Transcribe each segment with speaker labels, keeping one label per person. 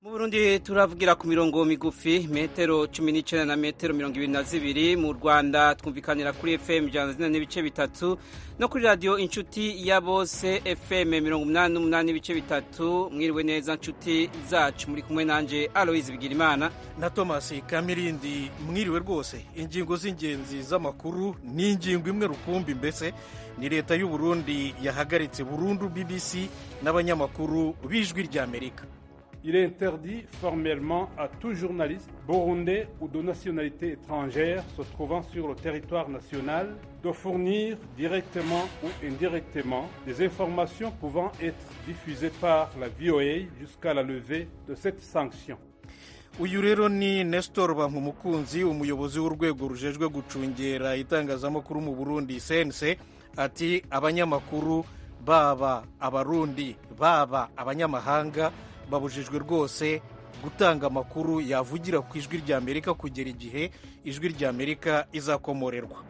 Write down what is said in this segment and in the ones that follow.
Speaker 1: Mu Burundi turavugira ku mirongo migufi metero 19 na metero 22. Mu Rwanda twumvikanira kuri FM 104.3 no kuri radio Inshuti ya Bose FM 88.3. Mwiriwe neza nshuti zacu, muri kumwe nanje Aloise Bigirimana
Speaker 2: na Thomas Kamirindi. Mwiriwe rwose. Ingingo z'ingenzi z'amakuru ni ingingo imwe rukumbi, mbese ni leta y'u Burundi yahagaritse burundu BBC n'abanyamakuru b'Ijwi ry'Amerika.
Speaker 3: Il est interdit formellement à tout journaliste burundais ou de nationalité étrangère se trouvant sur le territoire national de fournir directement ou indirectement des informations pouvant être diffusées par la VOA jusqu'à la levée de cette sanction.
Speaker 2: Uyu rero ni Nestor Bankumukunzi, umuyobozi w'urwego rujejwe gucungera itangazamakuru mu Burundi, CNC. Ati abanyamakuru, baba Abarundi baba abanyamahanga, babujijwe rwose gutanga amakuru yavugira ku Ijwi ry'Amerika kugera igihe Ijwi ry'Amerika izakomorerwa.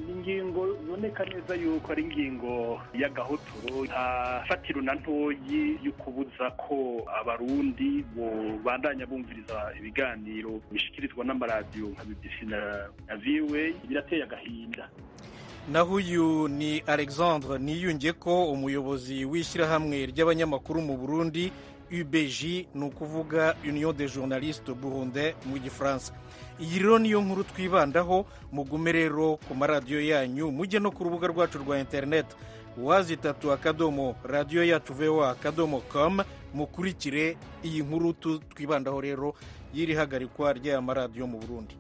Speaker 4: Ni ingingo iboneka neza yuko ari ingingo y'agahotoro, nta fatiro na ntoyi yo kubuza ko Abarundi bobandanya bumviriza ibiganiro bishikirizwa n'amaradiyo nka BBC na VOA. Birateye agahinda.
Speaker 2: Naho uyu ni Alexandre Niyungeko, umuyobozi w'ishyirahamwe ry'abanyamakuru mu Burundi, UBJ, ni ukuvuga Union des journalistes burundais mu Gifaransa. Iyi rero niyo nkuru twibandaho. Mugume rero ku maradiyo yanyu, mujye no ku rubuga rwacu rwa interineti www.radioyacuvoa.com, mukurikire iyi nkuru twibandaho rero y'iri hagarikwa ry'aya maradiyo mu Burundi.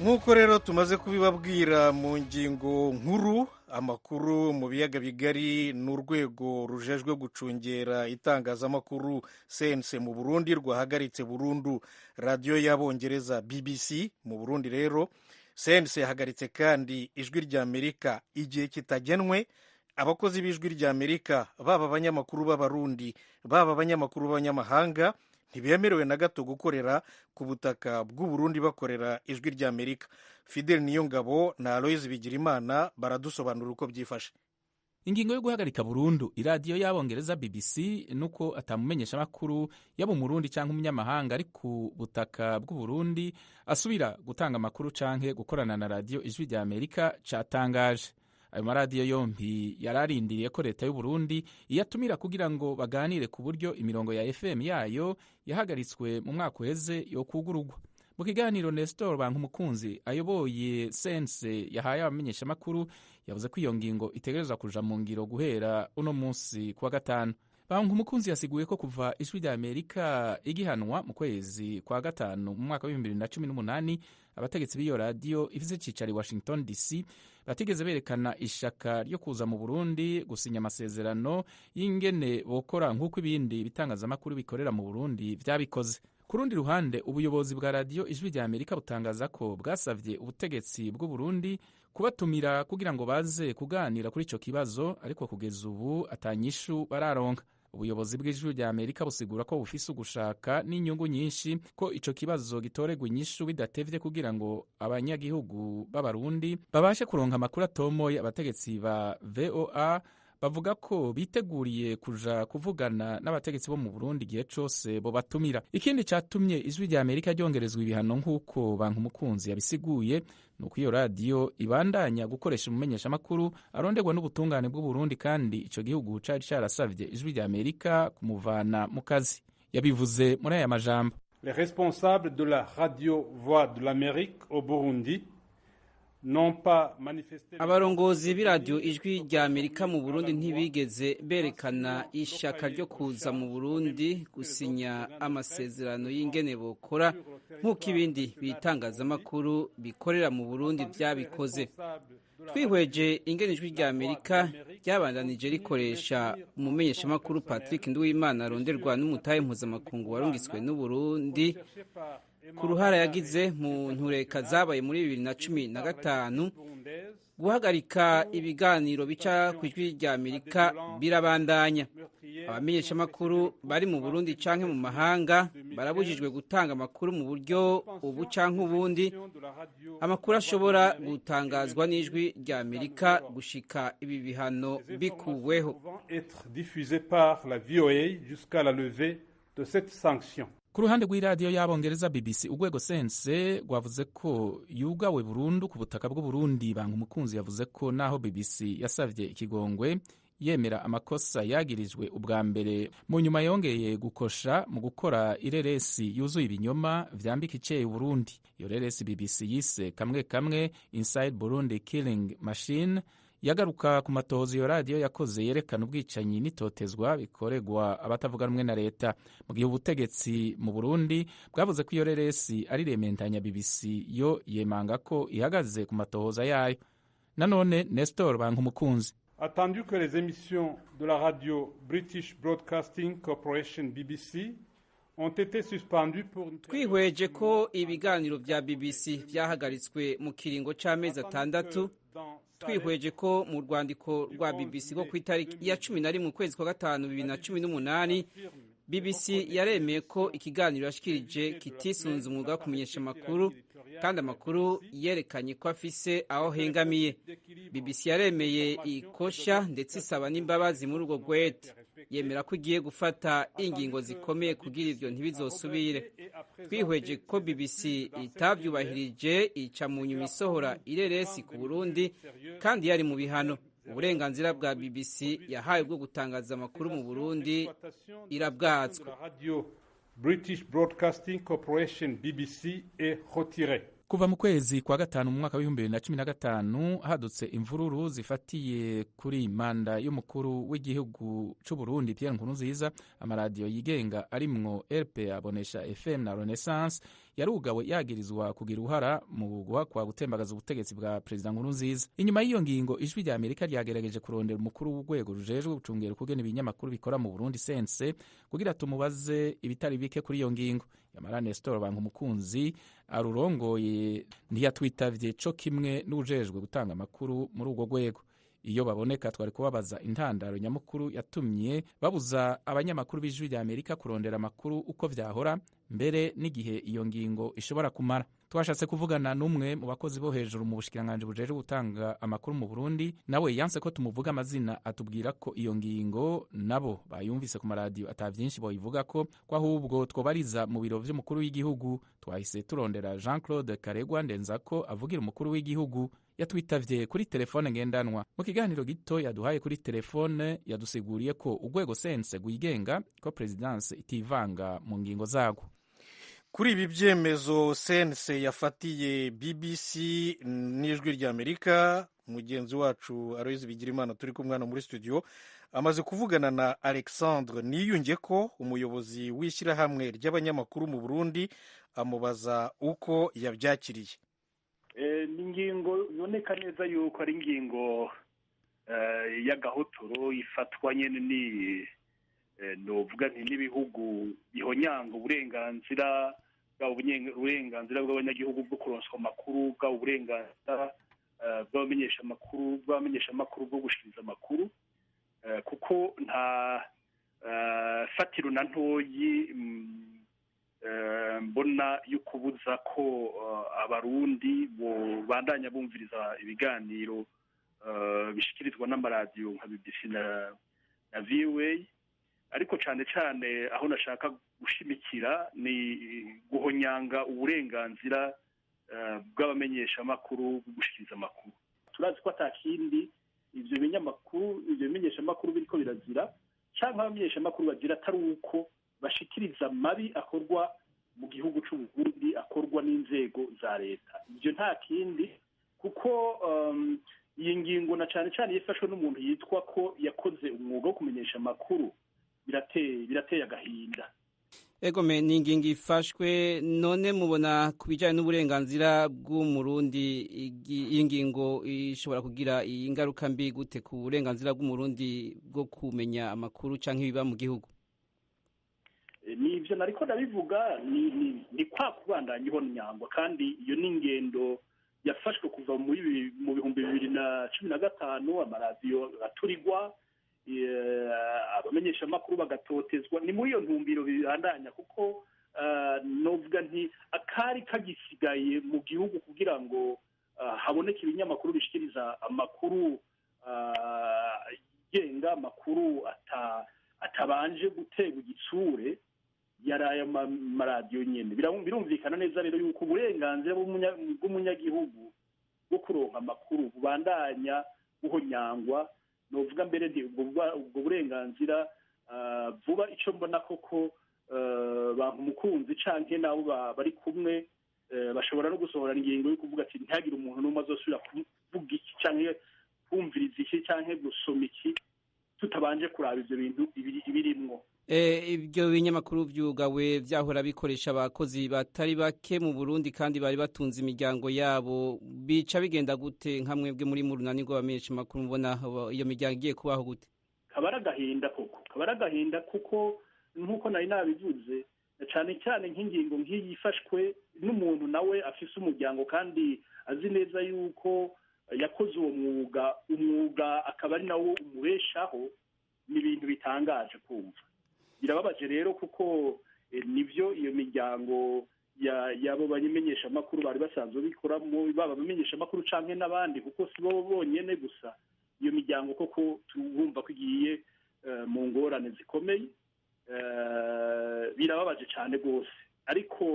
Speaker 2: Nk'uko rero tumaze kubibabwira mu ngingo nkuru, amakuru mu biyaga bigari, ni urwego rujejwe gucungera itangazamakuru, CNC, mu Burundi rwahagaritse burundu radiyo y'Abongereza BBC mu Burundi. Rero CNC yahagaritse kandi Ijwi ry'Amerika igihe kitagenwe. Abakozi b'Ijwi ry'Amerika, baba abanyamakuru b'Abarundi baba abanyamakuru b'abanyamahanga, ntibemerewe na gato gukorera ku butaka bw'u Burundi bakorera Ijwi ry'Amerika. Fidel Niyongabo na Aloise Bigirimana baradusobanurira uko byifashe.
Speaker 5: Ingingo yo guhagarika burundu iradiyo y'Abongereza BBC nuko atamumenyesha amakuru yaba Umurundi canke umunyamahanga ari ku butaka bw'u Burundi asubira gutanga amakuru canke gukorana na radiyo Ijwi rya Amerika catangaje. Ayo maradiyo yompi yararindiriye ko leta y'u Burundi iyatumira kugira ngo baganire ku buryo imirongo ya FM yayo yahagaritswe mu mwaka uheze yo kugurugwa. Mu kiganiro Nestor Bankumukunzi ayoboye sense yahaye abamenyeshamakuru, yavuze ko iyo ngingo itegerezwa kuja mu ngiro guhera uno munsi kuwa gatanu. Bankumukunzi yasiguye ko kuva Ijwi rya Amerika igihanwa mu kwezi kwa gatanu mu mwaka wa 2018, abategetsi b'iyo radiyo ifise icicaro i Washington DC batigeze berekana ishaka ryo kuza mu Burundi gusinya amasezerano y'ingene bokora nk'uko ibindi bitangazamakuru bikorera mu Burundi vyabikoze. Ku rundi ruhande, ubuyobozi bwa radiyo Ijwi rya Amerika butangaza ko bwasavye ubutegetsi bw'u Burundi kubatumira kugira ngo baze kuganira kuri ico kibazo, ariko kugeza ubu atanyishu bararonka. Ubuyobozi bw'Ijwi rya Amerika busigura ko bufise ugushaka n'inyungu nyinshi ko ico kibazo gitoregwa inyishu bidatevye kugira ngo abanyagihugu b'Abarundi babashe kuronka amakuru atomoye. Abategetsi ba VOA bavuga ko biteguriye kuja kuvugana n'abategetsi bo mu Burundi igihe cose bobatumira. Ikindi catumye Ijwi rya Amerika ryongerezwa ibihano, nk'uko Bankumukunzi yabisiguye, ni uko iyo radiyo ibandanya gukoresha umumenyeshamakuru aronderwa n'ubutungane bw'u Burundi, kandi ico gihugu cari carasavye Ijwi rya Amerika kumuvana mu kazi. Yabivuze muri aya majambo:
Speaker 3: Les responsables de la radio Voix de l'Amérique au Burundi n'ont pas manifesté.
Speaker 1: Abarongozi b'iradiyo Ijwi rya Amerika mu Burundi ntibigeze berekana ishaka ryo kuza mu Burundi gusinya amasezerano y'ingene bokora nk'uko ibindi bitangazamakuru bikorera mu Burundi vyabikoze. Twihweje ingene Ijwi rya Amerika ryabandanije rikoresha umumenyeshamakuru Patrick Nduwimana aronderwa n'umutahe mpuzamakungu warungitswe n'Uburundi ku ruhara yagize mu ntureka zabaye muri 2015. Guhagarika ibiganiro bica ku Ijwi rya Amerika birabandanya. Abamenyeshamakuru bari mu Burundi canke mu mahanga barabujijwe gutanga amakuru mu buryo ubu canke ubundi, amakuru ashobora gutangazwa n'Ijwi rya Amerika, gushika ibi bihano bikuweho.
Speaker 3: Être diffusées par la VOA jusqu'à la levée de cette sanction.
Speaker 5: Ku ruhande rw'iradiyo y'Abongereza BBC, urwego CNC rwavuze ko yugawe burundu ku butaka bw'Uburundi. Banga Umukunzi yavuze ko naho BBC yasavye ikigongwe, yemera amakosa yagirijwe ubwa mbere, mu nyuma yongeye gukosha mu gukora ireresi yuzuye ibinyoma vyambika iceye Uburundi. Iyo reresi BBC yise "Kamwe kamwe: Inside Burundi Killing Machine" yagaruka ku matohoza iyo radiyo yakoze yerekana ubwicanyi n'itotezwa bikoregwa abatavuga rumwe na leta, mu gihe ubutegetsi mu Burundi bwavuze ko iyo reresi ari rementanya. BBC yo yemanga ko ihagaze ku matohoza yayo. Nanone Nestor Bankumukunzi.
Speaker 3: Attendu que les émissions de la radio British Broadcasting Corporation BBC ont été suspendues pour une
Speaker 1: Twihweje ko ibiganiro vya BBC vyahagaritswe mu kiringo c'amezi 6, twihweje ko mu rwandiko rwa BBC rwo ku itariki ya 11 ukwezi kwa gatanu 2018, BBC yaremeye ko ikiganiro yashikirije kitisunze umwuga wo kumenyesha amakuru, kandi amakuru yerekanye ko afise aho hengamiye. BBC yaremeye ikosha, ndetse isaba n'imbabazi muri urwo rwete, yemera ko igiye gufata ingingo zikomeye kugira ivyo ntibizosubire. Twihweje ko BBC itavyubahirije, ica mu nyuma isohora ireresi ku Burundi kandi yari mu bihano. Uburenganzira bwa BBC yahawe bwo gutangaza amakuru mu Burundi irabwatswe.
Speaker 3: La radio British Broadcasting Corporation BBC est retirée.
Speaker 5: Kuva mu kwezi kwa gatanu mu mwaka wa 2015 hadutse imvururu zifatiye kuri manda y'umukuru w'igihugu c'u Burundi Pierre Nkurunziza, amaradiyo yigenga arimwo RPA, Bonesha FM na Renaissance yarugawe, yagirizwa kugira uruhara mu guhakwa gutembagaza ubutegetsi bwa Perezida Nkurunziza. Inyuma y'iyo ngingo, Ijwi rya Amerika ryagerageje kurondera umukuru w'urwego rujejwe gucungera ukugena ibinyamakuru bikora mu Burundi, CNC, kugira tumubaze ibitari bike kuri iyo ngingo. Yamara Nestor Bankumukunzi arurongoye ntiyatwitavye, co kimwe n'ujejwe gutanga amakuru muri urwo rwego. Iyo baboneka twari kubabaza intandaro nyamukuru yatumye babuza abanyamakuru b'Ijwi rya Amerika kurondera amakuru uko vyahora mbere, n'igihe iyo ngingo ishobora kumara. Twashatse kuvugana n'umwe mu bakozi bo hejuru mu bushikiranganji bujejwe gutanga amakuru mu Burundi, nawe yanse ko tumuvuga amazina, atubwira ko iyo ngingo nabo bayumvise ku maradiyo, ata vyinshi boyivuga ko ahubwo twobariza mu biro vy'umukuru w'igihugu. Twahise turondera Jean Claude Karegwa Ndenzako avugira umukuru w'igihugu. Yatwitavye kuri telefone ngendanwa. Mu kiganiro gito yaduhaye kuri telefone, yadusiguriye ko urwego CNC rwigenga, ko présidence itivanga mu ngingo zarwo.
Speaker 2: Kuri ibi byemezo CNC yafatiye BBC n'Ijwi ry'Amerika, mugenzi wacu Aloyizi Bigirimana turi kumwe hano muri studio amaze kuvugana na Alexandre Niyunge ko umuyobozi w'ishyirahamwe ry'abanyamakuru mu Burundi, amubaza uko yabyakiriye.
Speaker 4: Ni ingingo iboneka neza yuko ari ingingo y'agahotoro, ifatwa nyine ni novuga nti n'ibihugu bihonyanga uburenganzira bwaba uburenganzira bw'abanyagihugu bwo kuronswa amakuru, bwaba uburenganzira bw'abamenyesha amakuru bwo gushikiriza amakuru, kuko nta fatiro na ntoyi mbona yo kubuza ko Abarundi bandanya bumviriza ibiganiro bishikirizwa n'amaradiyo nka BBC na VOA. Ariko cyane cyane aho nashaka gushimikira ni guhonyanga uburenganzira bw'abamenyeshamakuru bwo gushikiriza amakuru. Turazi ko atakindi ivyo binyamakuru, ivyo bimenyeshamakuru biriko birazira canke abamenyeshamakuru bagira, atari uko bashikiriza amabi akorwa mu gihugu c'Uburundi, akorwa n'inzego za leta. Ivyo nta kindi, kuko iyi ngingo na cane cane yifashwe n'umuntu yitwa ko yakoze umwuga wo kumenyesha amakuru, birateye agahinda.
Speaker 1: Egome, ni ingingo ifashwe none mubona ku bijyanye n'uburenganzira bw'Umurundi, iyi ngingo ishobora kugira ingaruka mbi gute ku burenganzira bw'Umurundi bwo kumenya amakuru cyangwa ibiba mu gihugu?
Speaker 4: Ni ibyo nariko ndabivuga, ni kwa kubandanya ihonyangwa, kandi iyo ni ingendo yafashwe kuva mu 2015, amaradiyo aturigwa, abamenyesha amakuru bagatotezwa. Ni muri iyo ntumbero bibandanya, kuko novuga nti akari kagisigaye mu gihugu kugira ngo haboneke ibinyamakuru bishikiriza amakuru genga, amakuru atabanje guterwa igitsure, yari aya maradiyo nyene. Birumvikana neza rero yuko uburenganzira bw'umunyagihugu bwo kuronka amakuru bubandanya buhonyangwa. Novuga mbere nti ubwo burenganzira vuba ico mbona koko bantu mukunzi canke nabo bari kumwe bashobora no gusohora ingingo yo kuvuga ati ntihagire umuntu n'umwe azosubira kuvuga iki canke kumviriza iki canke gusoma iki tutabanje kuraba ivyo bintu ibirimwo.
Speaker 1: Ibyo binyamakuru vyugawe vyahora bikoresha abakozi batari bake mu Burundi kandi bari batunze imiryango yabo, bica bigenda gute nka mwebwe muri mu runani rw'abamenyesha makuru mubona iyo miryango igiye kubaho gute?
Speaker 4: Kabara agahinda koko, kabara agahinda kuko nkuko nari nabivuze, cyane cyane nk'ingingo nk'iyi ifashwe n'umuntu nawe afise umuryango kandi azi neza yuko yakoze uwo mwuga, umwuga akaba ari nawo umubeshaho, ni ibintu bitangaje kumva. Birababaje rero kuko nivyo iyo miryango yabo bamenyesha amakuru bari basanzwe bikoramo, baba bamenyesha amakuru canke n'abandi, kuko si bo bonyene gusa. Iyo miryango koko turumva ko igiye mu ngorane zikomeye. Birababaje cyane rwose, ariko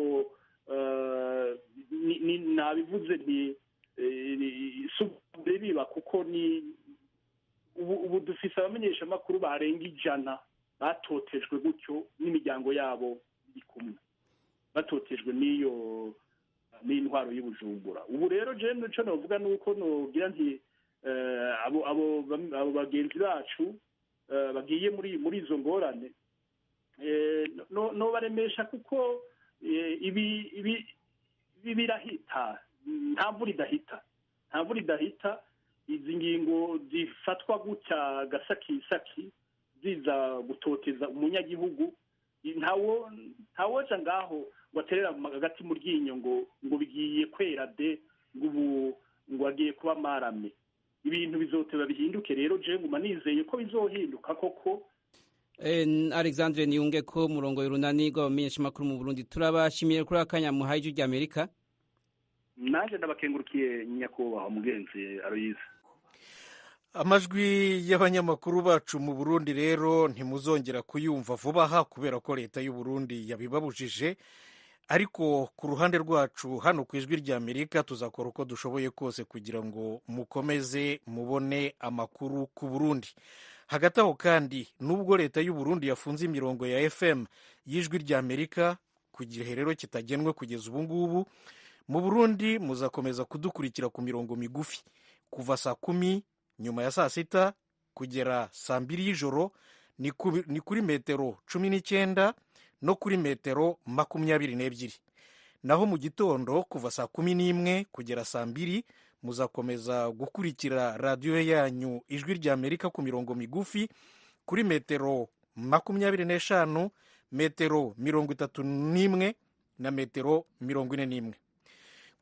Speaker 4: nabivuze nti biba kuko ni ubu dufise abamenyesha amakuru barenga 100 batotejwe gutyo n'imiryango yabo iri kumwe, batotejwe n'iyo n'intwaro y'Ubujumbura. Ubu rero je nico novuga nuko nogira nti abo bagenzi bacu bagiye muri izo ngorane no baremesha, kuko ibi birahita, nta mvura idahita, nta mvura idahita. Izi ngingo zifatwa gutya gasakisaki ziza gutoteza umunyagihugu, ntawoja ngaho ngo aterera hagati mu ryinyo ngo bigiye kwera de, ngo ubu ngo agiye kuba marame. Ibintu bizoteba bihinduke. Rero je nguma nizeye ko bizohinduka koko.
Speaker 1: Alexandre Niyunge ko murongo y'urunani rw'abamenyesha makuru mu Burundi, turabashimiye kuri akanya muhaye ijwi rya Amerika.
Speaker 4: Naje ndabakengurukiye nyakubahwa mugenzi Aloise.
Speaker 2: Amajwi y'abanyamakuru bacu mu Burundi rero ntimuzongera kuyumva vuba aha kubera ko leta y'u Burundi yabibabujije, ariko ku ruhande rwacu hano ku ijwi rya Amerika tuzakora uko dushoboye kose kugira ngo mukomeze mubone amakuru ku Burundi. Hagati aho kandi, nubwo leta y'u Burundi yafunze imirongo ya FM y'ijwi rya Amerika ku gihe rero kitagenwe kugeza ubu ngubu, mu Burundi muzakomeza kudukurikira ku mirongo migufi kuva saa 10 nyuma ya saa 6 kugera saa 2 y'ijoro, ni kuri metero 19 no kuri metero 22. Naho mu gitondo kuva saa 11 kugera saa 2 muzakomeza gukurikira radiyo yanyu ijwi rya Amerika ku mirongo migufi kuri metero 25, metero 31 na metero 41.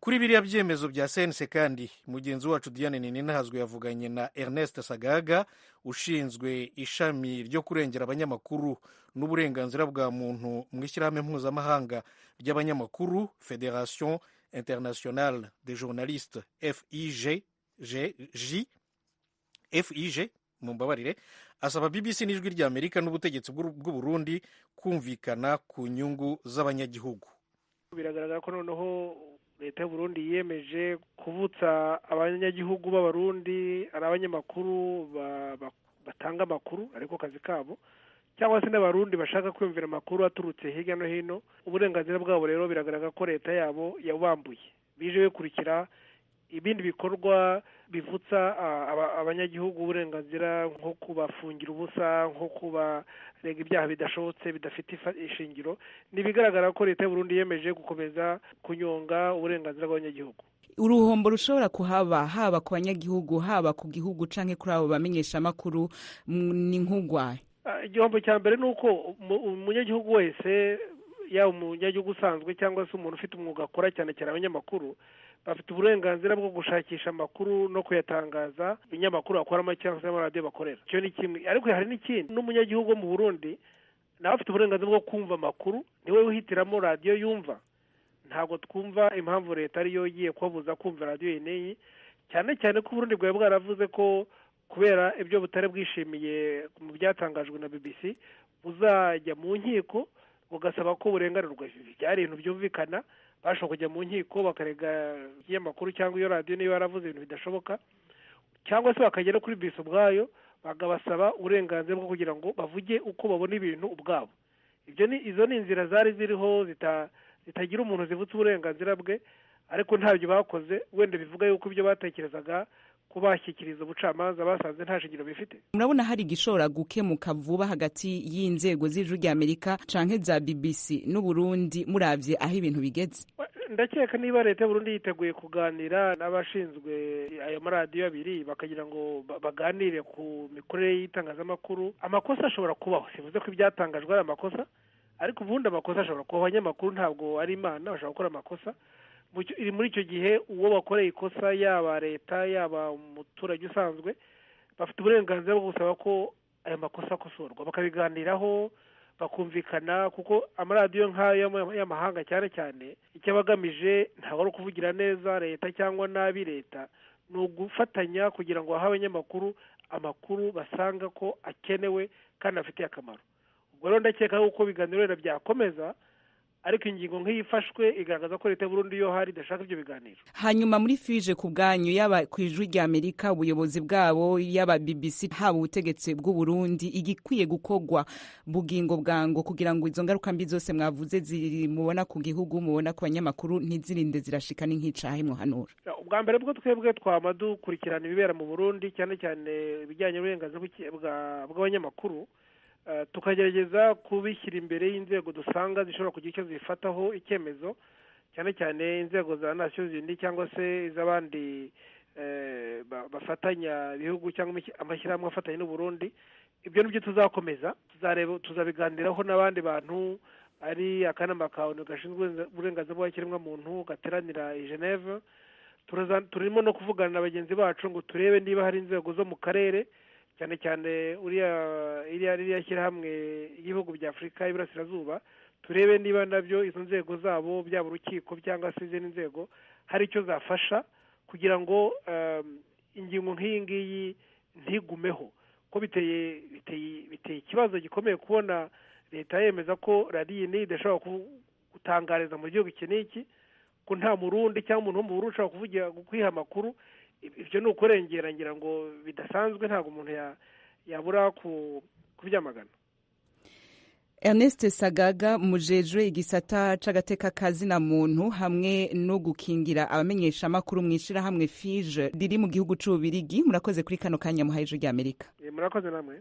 Speaker 2: Kuri biriya byemezo bya CNC kandi, mugenzi wacu Diane Nininahazwe yavuganye na Ernest Sagaga ushinzwe ishami ryo kurengera abanyamakuru n'uburenganzira bwa muntu mu ishyirahamwe mpuzamahanga ry'abanyamakuru Fédération Internationale des Journalistes FIG mumbabarire, asaba BBC n'ijwi rya Amerika n'ubutegetsi bw'u Burundi kumvikana ku nyungu z'abanyagihugu.
Speaker 6: Biragaragara ko noneho leta y'u Burundi yiyemeje kuvutsa abanyagihugu b'abarundi, ari abanyamakuru batanga amakuru ariko kazi kabo, cyangwa se n'abarundi bashaka kwiyumvira amakuru aturutse hirya no hino. Uburenganzira bwabo rero biragaragara ko leta yabo yabambuye. Bije bikurikira ibindi bikorwa bivutsa abanyagihugu uburenganzira, nko kubafungira ubusa, nko kubarega ibyaha bidashobotse bidafite ishingiro. Nibigaragara ko leta y'u Burundi yemeje gukomeza kunyonga uburenganzira bw'abanyagihugu.
Speaker 7: Uruhombo rushobora kuhaba haba ku banyagihugu, haba ku gihugu canke kuri abo bamenyesha makuru ni nk'ugwaye.
Speaker 6: Igihombo cya mbere nuko umunyagihugu wese Yaba umunyagihugu usanzwe cyangwa se umuntu ufite umwuga akora, cyane cyane abanyamakuru, bafite uburenganzira bwo gushakisha amakuru no kuyatangaza ibinyamakuru bakoramo cyangwa se amaradiyo bakorera. Icyo ni kimwe. Ariko hari n'ikindi, n'umunyagihugu wo mu Burundi nawe afite uburenganzira bwo kumva amakuru, niwe wihitiramo radiyo yumva. Ntabwo twumva impamvu leta ariyo igiye kubabuza kumva radiyo iyi n'iyi, cyane cyane ko Uburundi bwari bwaravuze ko kubera ibyo butari bwishimiye mu byatangajwe na BBC buzajya mu nkiko bugasaba ko burenganurwa. Byari ibintu byumvikana, bashobora kujya mu nkiko bakarega ikinyamakuru cyangwa iyo radiyo niba yaravuze ibintu bidashoboka, cyangwa se bakagera kuri BBC ubwayo bakabasaba uburenganzira bwo kugira ngo bavuge uko babona ibintu ubwabo. Ibyo ni izo ni inzira zari ziriho zitagira umuntu zivutse uburenganzira bwe, ariko ntabyo bakoze. Wenda bivuga yuko ibyo batekerezaga kubashyikiriza ubucamanza basanze nta shingiro bifite.
Speaker 7: Murabona hari igishobora gukemuka vuba hagati y'inzego z'Ijwi ry'Amerika canke za BBC n'Uburundi muravye aho ibintu bigeze?
Speaker 6: Ndakeka niba leta y'Uburundi yiteguye kuganira n'abashinzwe ayo maradiyo abiri bakagira ngo baganire ku mikorere y'itangazamakuru, amakosa ashobora kubaho. Sivuze ko ibyatangajwe ari amakosa, ariko ubundi amakosa ashobora kubaho. Abanyamakuru ntabwo ari Imana, bashobora gukora amakosa. Muri icyo gihe uwo bakoreye ikosa, yaba leta yaba umuturage usanzwe, bafite uburenganzira bwo gusaba ko ayo makosa akosorwa, bakabiganiraho bakumvikana, kuko amaradiyo nk'ayo y'amahanga cyane cyane icyo aba agamije ntabwo ari ukuvugira neza leta cyangwa nabi leta, ni ugufatanya kugira ngo bahe abanyamakuru amakuru basanga ko akenewe kandi afitiye akamaro. Ubwo rero ndakeka yuko ibiganiro wenda byakomeza, ariko ingingo nk'iyifashwe igaragaza ko leta y'Uburundi yo hari idashaka ibyo biganiro.
Speaker 7: Hanyuma muri FIGE ku bwanyu, yaba ku Ijwi ry'Amerika ubuyobozi bwabo, yaba BBC, haba ubutegetsi bw'u Burundi, igikwiye gukogwa bugingo bwango kugira ngo izo ngaruka mbi zose mwavuze ziri mubona ku gihugu, mubona ku banyamakuru, ntizirinde zirashika n'inkicahe muhanura?
Speaker 6: Ubwa mbere bwo twebwe twama dukurikirana ibibera mu Burundi, cyane cyane ibijyanye n'uburenganzira bw'abanyamakuru, tukagerageza kubishyira imbere y'inzego dusanga zishobora kugira icyo zifataho icyemezo, cyane cyane inzego za Nations Unies cyangwa se iz'abandi bafatanya ibihugu cyangwa amashyirahamwe afatanya n'u Burundi. Ibyo nibyo tuzakomeza, tuzareba, tuzabiganiraho n'abandi bantu, ari akanama ka ONU gashinzwe uburenganzira bw'ikiremwamuntu gateranira i Geneve. Turimo no kuvugana na bagenzi bacu ngo turebe niba hari inzego zo mu karere, cyane cyane iriya shyirahamwe y'ibihugu bya Afurika y'Iburasirazuba, turebe niba nabyo izo nzego zabo, byaba urukiko cyangwa se izindi nzego, hari icyo zafasha kugira ngo ingingo nk'iyi ngiyi ntigumeho. Ko biteye ikibazo gikomeye kubona leta yemeza ko radiyo iyi idashobora gutangariza mu gihugu iki n'iki, ko nta Murundi cyangwa umuntu wo mu Burundi ushobora kuvugira kwiha amakuru. Ibyo ni ukurengera, ngira ngo bidasanzwe, ntabwo umuntu yabura kubyamagana.
Speaker 7: Ernest Sagaga, mujejwe igisata c'agateka kazina muntu hamwe no gukingira abamenyesha amakuru mwishira hamwe FIGE riri mu gihugu c'Ububirigi, murakoze kuri kano kanya muhaye Ijwi ry'Amerika.
Speaker 6: Murakoze namwe.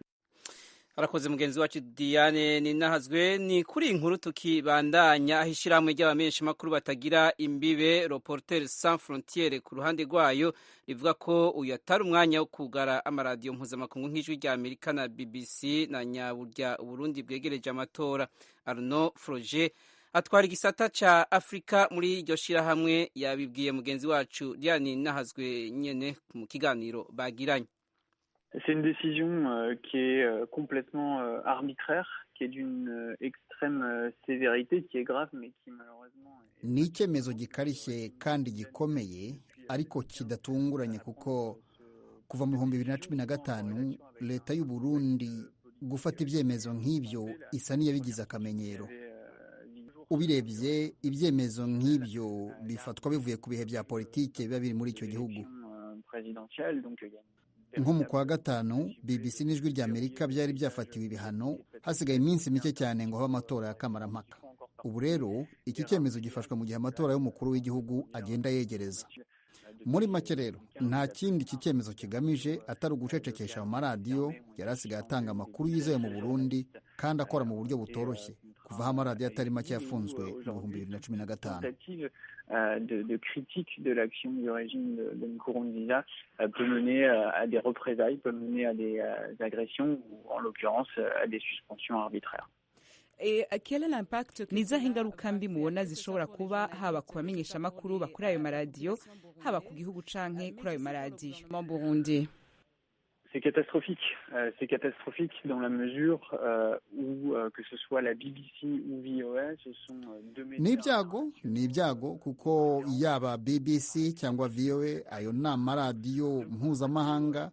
Speaker 1: Arakoze mugenzi wacu Diane Ninahazwe. Ni kuri inkuru tukibandanya, aho ishyirahamwe ry'abamenyesha makuru batagira imbibe Reporters Sans Frontières ku ruhande rwayo rivuga ko uyu atari umwanya wo kugara amaradiyo mpuzamakungu nk'Ijwi rya Amerika na BBC na nyaburya Uburundi bwegereje amatora. Arnaud Froger atwara igisata ca Afrika muri iryo shirahamwe, yabibwiye mugenzi wacu Diane Ninahazwe nyene mu kiganiro bagiranye.
Speaker 8: C'est une décision qui est complètement arbitraire, qui est d'une extrême sévérité, qui est grave, mais qui malheureusement...
Speaker 9: Ni icyemezo gikarishye kandi gikomeye, ariko kidatunguranye, kuko kuva mu 2015 leta y'u Burundi gufata ibyemezo nk'ibyo isa n'iyabigize akamenyero. Ubirebye, ibyemezo nk'ibyo bifatwa bivuye ku bihe bya politike biba biri muri icyo gihugu. Nko mu kwa gatanu, BBC n'Ijwi ry'Amerika byari byafatiwe ibihano, hasigaye iminsi mike cyane ngo habe amatora ya kamarampaka. Ubu rero iki cyemezo gifashwe mu gihe amatora y'umukuru w'igihugu agenda yegereza. Muri make rero, nta kindi iki cyemezo kigamije atari ugucecekesha mu maradiyo yari asigaye atanga amakuru yizewe mu Burundi kandi akora mu buryo butoroshye, kuva aho amaradiyo atari make yafunzwe mu 2015.
Speaker 8: De critique de l'action du régime de Nkurunziza peut mener à des représailles, peut mener à des agressions ou en l'occurrence à des suspensions arbitraires.
Speaker 7: Ni izahe ingaruka mbi mubona zishobora kuba haba ku bamenyeshamakuru bakuri ayo maradiyo, haba ku gihugu canke kuri ayo maradiyo mu Burundi?
Speaker 8: C'est catastrophique. C'est catastrophique dans la mesure où que ce soit la BBC ou VOA, ce sont deux médias.
Speaker 9: Ni ibyago, ni ibyago kuko yaba BBC cyangwa VOA, ayo ni amaradiyo mpuzamahanga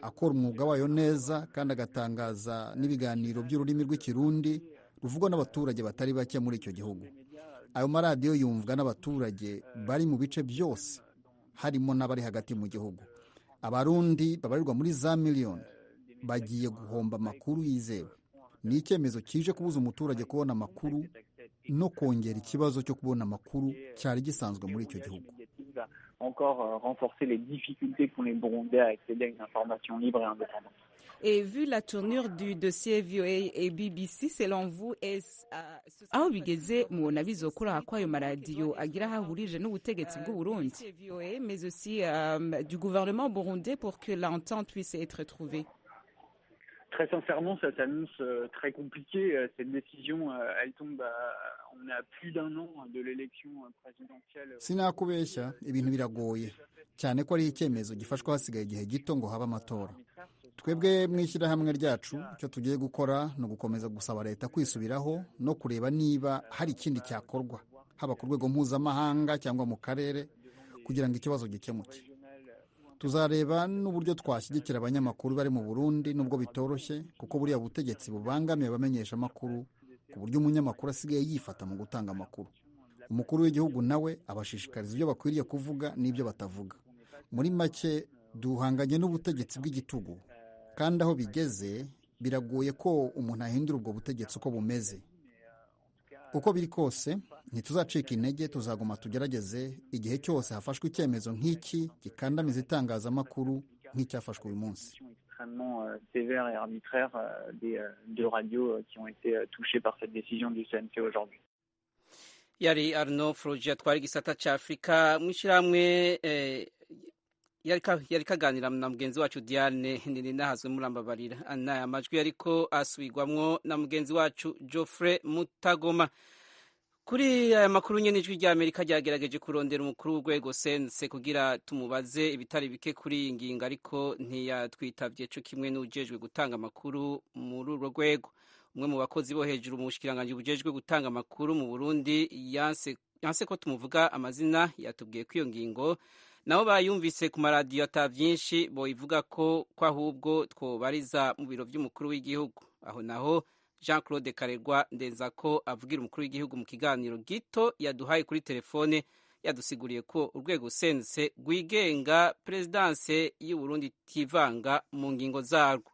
Speaker 9: akora umwuga wayo neza kandi agatangaza n'ibiganiro by'ururimi rw'Ikirundi ruvugwa n'abaturage batari bake muri icyo gihugu. Ayo maradiyo yumvwa n'abaturage bari mu bice byose, harimo n'abari hagati mu gihugu. Abarundi babarirwa muri za miliyoni bagiye guhomba amakuru yizewe. Ni icyemezo kije kubuza umuturage kubona amakuru no kongera ikibazo cyo kubona amakuru cyari gisanzwe muri icyo gihugu.
Speaker 8: Encore renforcer les difficultés qu'ont les Burundais à accéder à une information libre et indépendante.
Speaker 7: Et vu la tournure du dossier VOA et BBC, selon vous, est-ce aho bigeze mubona bizokora ko ayo maradiyo agira hahurije n'ubutegetsi bw'u Burundi, VOA, mais aussi du gouvernement burundais, pour que l'entente puisse être trouvée?
Speaker 8: Très sincèrement, ça s'annonce très compliqué. Cette décision, elle tombe on a plus d'un an de l'élection présidentielle.
Speaker 9: Sinakubeshya, ibintu biragoye cyane ko ari icyemezo gifashwa hasigaye igihe gito ngo habe amatora. Twebwe mu ishyirahamwe ryacu, icyo tugiye gukora ni ugukomeza gusaba leta kwisubiraho no kureba niba hari ikindi cyakorwa, haba ku rwego mpuzamahanga cyangwa mu karere, kugira ngo ikibazo gikemuke. Tuzareba n'uburyo twashyigikira abanyamakuru bari mu Burundi, nubwo bitoroshye kuko buriya butegetsi bubangamiye abamenyesha amakuru, ku buryo umunyamakuru asigaye yifata mu gutanga amakuru. Umukuru w'igihugu nawe abashishikariza ibyo bakwiriye kuvuga n'ibyo batavuga. Muri make, duhanganye n'ubutegetsi bw'igitugu, kandi aho bigeze biragoye ko umuntu ahindura ubwo butegetsi uko bumeze. Uko biri kose, ntituzacika intege, tuzaguma tugerageze igihe cyose hafashwe icyemezo nk'iki gikandamiza itangazamakuru nk'icyafashwe uyu munsi.
Speaker 8: Extrêmement sévère et arbitraire des deux radios qui ont été touchées par cette décision du CNC aujourd'hui.
Speaker 1: Yari Arnaud Froger atwara igisata ca Afrika mw'ishirahamwe, yari kaganira na mugenzi wacu Diane Nininahazwe. Murambabarira, aya majwi ariko asubirwamwo na mugenzi wacu Geoffrey Mutagoma. Kuri aya makuru nyene, Ijwi rya Amerika ryagerageje kurondera umukuru w'urwego CNC kugira tumubaze ibitari bike kuri iyi ngingo, ariko ntiyatwitavye, co kimwe n'ujejwe gutanga amakuru muri urwo rwego. Umwe mu bakozi bo hejuru mu bushikiranganji bujejwe gutanga amakuru mu Burundi yanse ko tumuvuga amazina, yatubwiye ko iyo ngingo nabo bayumvise ku maradiyo, ata vyinshi boyivuga ko ahubwo twobariza mu biro vy'umukuru w'igihugu. Aho naho Jean Claude Karegwa Ndenzako avugira umukuru w'igihugu, mu kiganiro gito yaduhaye kuri telefone, yadusiguriye ko urwego CNC rwigenga, perezidanse y'u Burundi itivanga mu ngingo zarwo.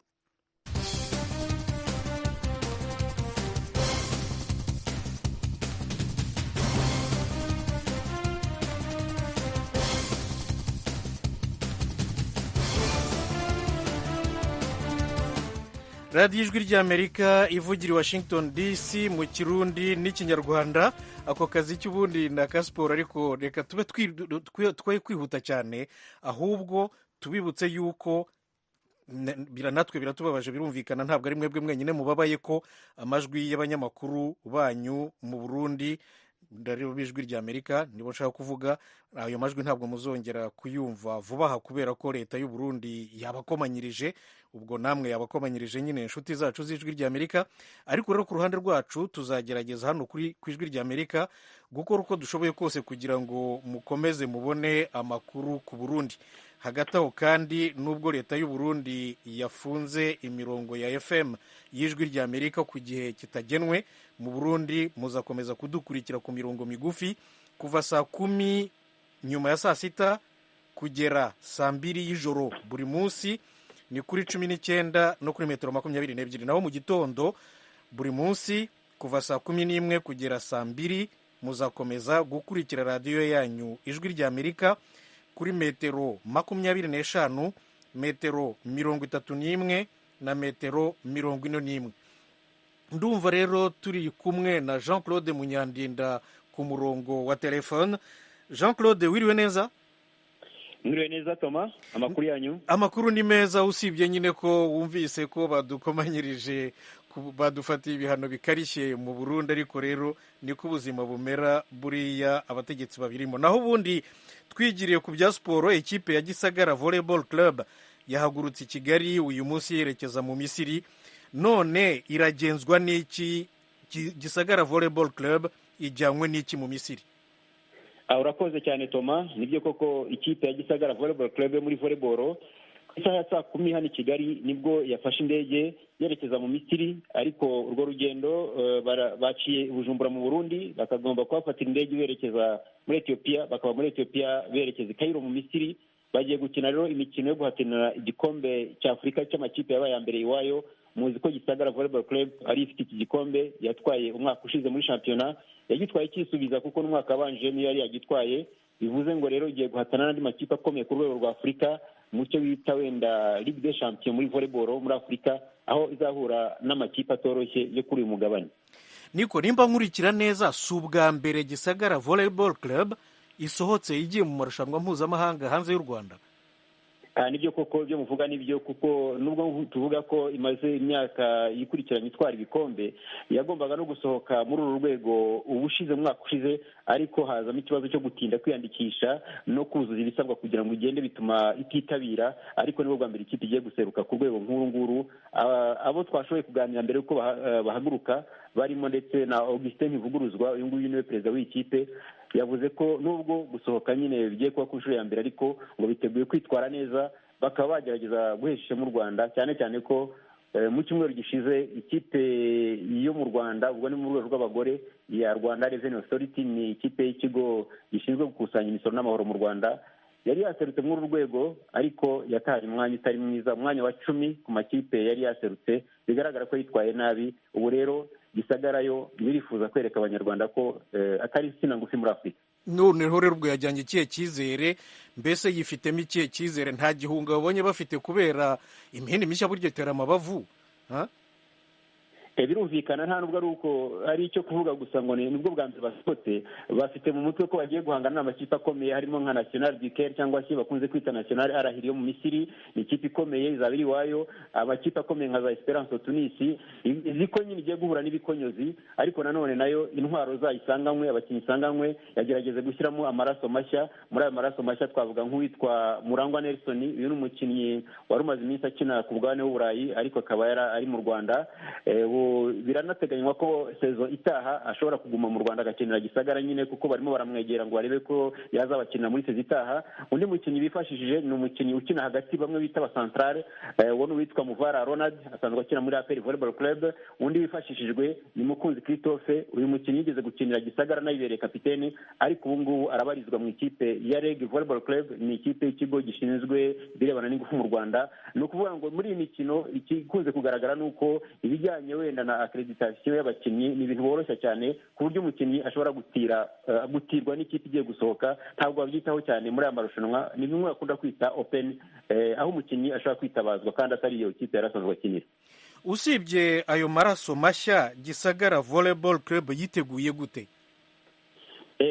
Speaker 2: Radiyo Ijwi ry'Amerika ivugira i Washington DC mu Kirundi n'Ikinyarwanda. Ako kazi cy'ubundi ni aka siporo, ariko reka tube twe kwihuta cyane, ahubwo tubibutse yuko natwe biratubabaje, birumvikana, ntabwo ari mwebwe mwenyine mubabaye ko amajwi y'abanyamakuru banyu mu Burundi, ndareba Ijwi ry'Amerika nibo nshaka kuvuga, ayo majwi ntabwo muzongera kuyumva vuba aha kubera ko leta y'u Burundi yabakomanyirije. Ubwo namwe yabakomanyirije nyine, inshuti zacu z'Ijwi ry'Amerika. Ariko rero ku ruhande rwacu tuzagerageza hano kuri ku Ijwi ry'Amerika gukora uko dushoboye kose kugira ngo mukomeze mubone amakuru ku Burundi. Hagati aho kandi, nubwo leta y'u Burundi yafunze imirongo ya FM y'Ijwi ry'Amerika ku gihe kitagenwe, mu Burundi muzakomeza kudukurikira ku mirongo migufi kuva saa 10 nyuma ya saa sita kugera saa 2 y'ijoro buri munsi, ni kuri 19 no kuri metero 22. Naho mu gitondo buri munsi kuva saa 11 kugera saa 2 muzakomeza gukurikira radiyo yanyu Ijwi ry'Amerika kuri metero 25, metero 31 na metero 41. Ndumva rero turi kumwe na Jean Claude Munyandinda ku murongo wa telefone. Jean Claude, wiriwe neza?
Speaker 10: Mwiriwe neza Thomas, amakuru yanyu?
Speaker 2: Amakuru ni meza, usibye nyine ko wumvise ko badukomanyirije Badufatiye ibihano bikarishye mu Burundi, ariko rero niko ubuzima bumera buriya, abategetsi babirimo. Naho ubundi twigiriye ku bya siporo, ikipe ya Gisagara Volleyball Club yahagurutse i Kigali uyu munsi yerekeza mu Misiri. None iragenzwa n'iki? Gisagara Volleyball Club ijyanywe n'iki mu Misiri?
Speaker 10: Urakoze cyane Toma. Nibyo koko, ikipe ya Gisagara Volleyball Club yo muri volleyball, ku isaha ya saa 10 hano i Kigali nibwo yafashe indege yerekeza mu Misiri. Ariko urwo rugendo baciye Bujumbura mu Burundi, bakagomba kuhafatira indege berekeza muri Etiyopiya, bakaba muri Etiyopiya berekeza i Kayiro mu Misiri. Bagiye gukina rero imikino yo guhatanira igikombe cya Afurika cy'amakipe yabaye ya mbere iwayo. Muzi ko Gisagara Volleyball Club ari ifite iki gikombe yatwaye umwaka ushize muri shampiyona, yagitwaye cyisubiza kuko n'umwaka wabanje niyo yari yagitwaye. Bivuze ngo rero igiye guhatana n'andi makipe akomeye ku rwego rwa Afurika mu cyo bita wenda Ligue des Champions muri volleyball muri Afurika, aho izahura n'amakipe atoroshye yo kuri uyu mugabane.
Speaker 2: Niko nimba nkurikira neza, si ubwa mbere Gisagara Volleyball Club isohotse igiye mu marushanwa mpuzamahanga hanze y'u Rwanda?
Speaker 10: Nibyo koko, ibyo muvuga nibyo, kuko nubwo tuvuga ko imaze imyaka ikurikiranye itwara ibikombe, yagombaga no gusohoka muri uru rwego ubushize, mu mwaka ushize, ariko hazamo ikibazo cyo gutinda kwiyandikisha no kuzuza ibisabwa kugira ngo igende, bituma ititabira. Ariko nibwo bwa mbere ikipe igiye guseruka ku rwego nk'uru nguru. Abo twashoboye kuganira mbere y'uko bahaguruka, barimo ndetse na Augustin Ntivuguruzwa, uyu nguyu niwe perezida w'iyi kipe, yavuze ko nubwo gusohoka nyine bigiye kuba ku nshuro ya mbere, ariko ngo biteguye kwitwara neza, bakaba bagerageza guhesha ishema u Rwanda, cyane cyane ko mu cyumweru gishize ikipe yo mu Rwanda, ubwo ni mu rwego rw'abagore, ya Rwanda Revenue Authority, ni ikipe y'ikigo gishinzwe gukusanya imisoro n'amahoro mu Rwanda, yari yaserutse muri uru rwego, ariko yataye umwanya utari mwiza, umwanya wa 10 ku makipe yari yaserutse. Bigaragara ko yitwaye nabi. Ubu rero Gisagara yo birifuza kwereka Abanyarwanda ko atari insina ngufi muri Afurika.
Speaker 2: Noneho rero ubwo yajyanye ikihe cyizere? Mbese yifitemo ikihe cyizere? Nta gihunga babonye bafite kubera imihini mishya burya itera amabavu?
Speaker 10: Birumvikana, nta nubwo ari uko ari icyo kuvuga gusa ngo nibwo bwa mbere basohotse. Bafite mu mutwe ko bagiye guhangana n'amakipe akomeye, harimo nka National du Caire, cyangwa se bakunze kwita National Al Ahly yo mu Misiri, ni ikipe ikomeye izaba iri iwayo, amakipe akomeye nka za Esperance Tunisi. Izi ko nyine igiye guhura n'ibikonyozi, ariko nanone nayo intwaro zayo isanganywe, abakinnyi isanganywe, yagerageza gushyiramo amaraso mashya. Muri ayo maraso mashya twavuga nk'uwitwa Murangwa Nelson. Uyu ni umukinnyi wari umaze iminsi akina ku mugabane w'Uburayi, ariko akaba yari ari mu Rwanda. Biranateganywa ko saison itaha ashobora kuguma mu Rwanda agakinira Gisagara nyine, kuko barimo baramwegera ngo barebe ko yazabakinira muri saison itaha. Undi mukinnyi bifashishije ni umukinnyi ukina hagati, bamwe bita abasantrale, uwo ni uwitwa Muvara Ronald, asanzwe akina muri APR Volleyball Club. Undi wifashishijwe ni Mukunzi Christophe. Uyu mukinnyi yigeze gukinira Gisagara, anayibereye kapitene, ariko ubu ngubu arabarizwa mu ikipe ya REG Volleyball Club, ni ikipe y'ikigo gishinzwe ibirebana n'ingufu mu Rwanda. Ni ukuvuga ngo muri iyi mikino ikunze kugaragara ni uko ibijyanye wenda na accreditation y'abakinnyi ni ibintu boroshya cyane, ku buryo umukinnyi ashobora gutirwa n'ikipe igiye gusohoka. Ntabwo babyitaho cyane muri aya marushanwa, ni bimwe bakunda kwita open, aho umukinnyi ashobora kwitabazwa kandi atari iyo kipe yari asanzwe akinira.
Speaker 2: Usibye ayo maraso mashya, Gisagara Volleyball Club yiteguye gute?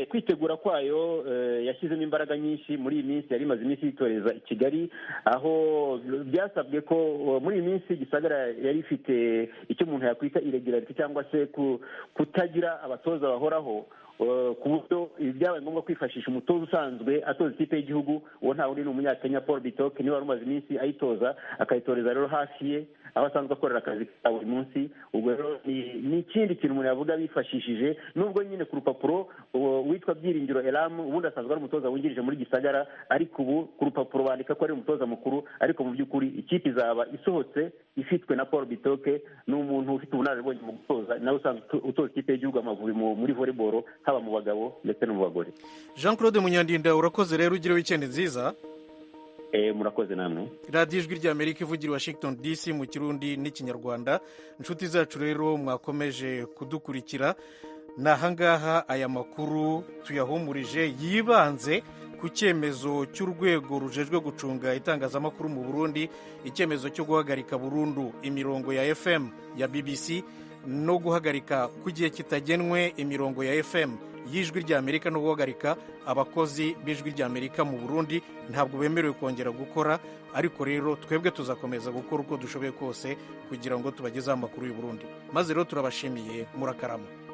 Speaker 10: Kwitegura kwayo, yashyizemo imbaraga nyinshi muri iyi minsi. Yari imaze iminsi yitoreza i Kigali, aho byasabwe ko muri iyi minsi Gisagara yari ifite icyo umuntu yakwita irregularity, cyangwa se kutagira abatoza bahoraho, ku buryo byabaye ngombwa kwifashisha umutoza usanzwe atoza ikipe y'igihugu. Uwo nta wundi ni Umunyakenya Paul Bitok, niwe wari umaze iminsi ayitoza, akayitoreza rero hafi ye aho asanzwe akorera akazi ka buri munsi. Ubwo rero ni ikindi kintu umuntu yavuga bifashishije, nubwo nyine ku rupapuro witwa Byiringiro Elamu ubundi asanzwe ari umutoza wungirije muri Gisagara, ariko ubu ku rupapuro bandika ko ari umutoza mukuru, ariko mu by'ukuri ikipe izaba isohotse ifitwe na Paul Bitoke. Ni umuntu ufite ubunararibonye mu gutoza, nawe usanzwe utoza ikipe y'igihugu Amavubi muri volleyball, haba mu bagabo ndetse no mu bagore.
Speaker 2: Jean Claude Munyandinda, urakoze rero, ugire weekend nziza.
Speaker 10: Murakoze namwe.
Speaker 2: Radiyo Ijwi ry'Amerika ivugira i Washington DC mu Kirundi n'Ikinyarwanda. Inshuti zacu rero mwakomeje kudukurikira, ni ahangaha aya makuru tuyahumurije yibanze ku cyemezo cy'urwego rujejwe gucunga itangazamakuru mu Burundi, icyemezo cyo guhagarika burundu imirongo ya FM ya BBC no guhagarika ku gihe kitagenwe imirongo ya FM y'Ijwi ry'Amerika no guhagarika abakozi b'Ijwi ry'Amerika mu Burundi. Ntabwo bemerewe kongera gukora, ariko rero twebwe tuzakomeza gukora uko dushoboye kose kugira ngo tubagezeho amakuru y'u Burundi. Maze rero turabashimiye, murakarama.